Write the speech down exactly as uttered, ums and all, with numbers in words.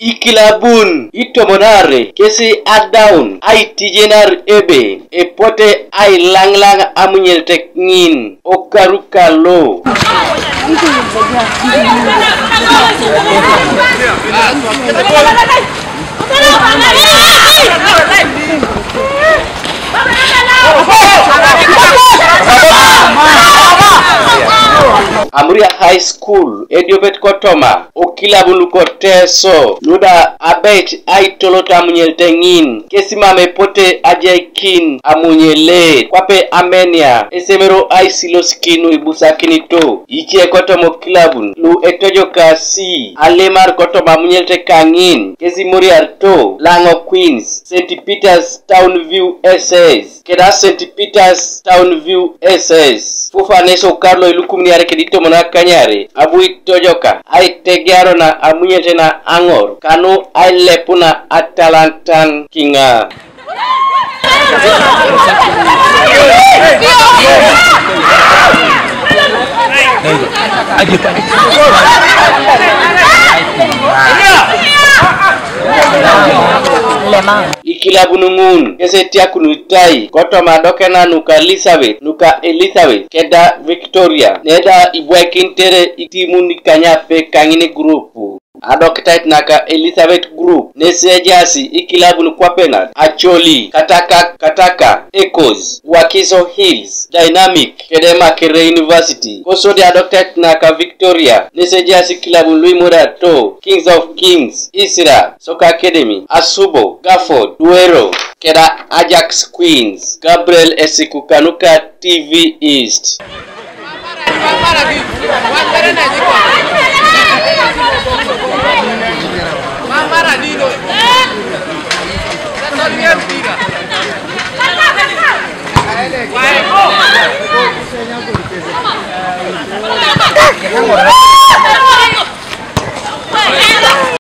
Ikilabun itomon are kesi adaun aitijenar ebe epote ailaŋlaŋ amunyelet ŋin okaru kalo. Amuria High School ediopet kotoma okilabun lukoteso luda abeit aitolot amunyelet ŋin kesimam epote ajaikin amunyelet kwape amenia esemero aisilosikin nuibusakinito ice kotoma okilabun lu etojokasi alemar kotoma amunyelet kaŋin kesimoriarito Lango Queens, Saint Peter's Town View S S, keda Saint Peter's Town View S S. Fufanes okar lo ilukumin iare kedi tomon akanyare abu itojoka aitegearo na amunyete na aŋor kanu ailepuna atalantan kiŋa. Ikilabun ŋun kes etiakunutai kotoma adokena nuka Elizabeth, nuka Elizabeth keda Victoria, neda ibwaikintere itimun ikanyape kaŋin grupu. Adokitait naka Elizabeth Group nes ejaas ikilabun kwape nat Acholi, Kataka, Kataka, Echoes, Wakiso Hills, Dynamic, kede Makerere University. Kosodi adokitait naka Victoria nes ejaas ikilabun luimoriato Kings of Kings, Isra, Soccer Academy, Asubo, Gafford, Duero, keda Ajax Queens. Gabriel Esiku kanuka T V East.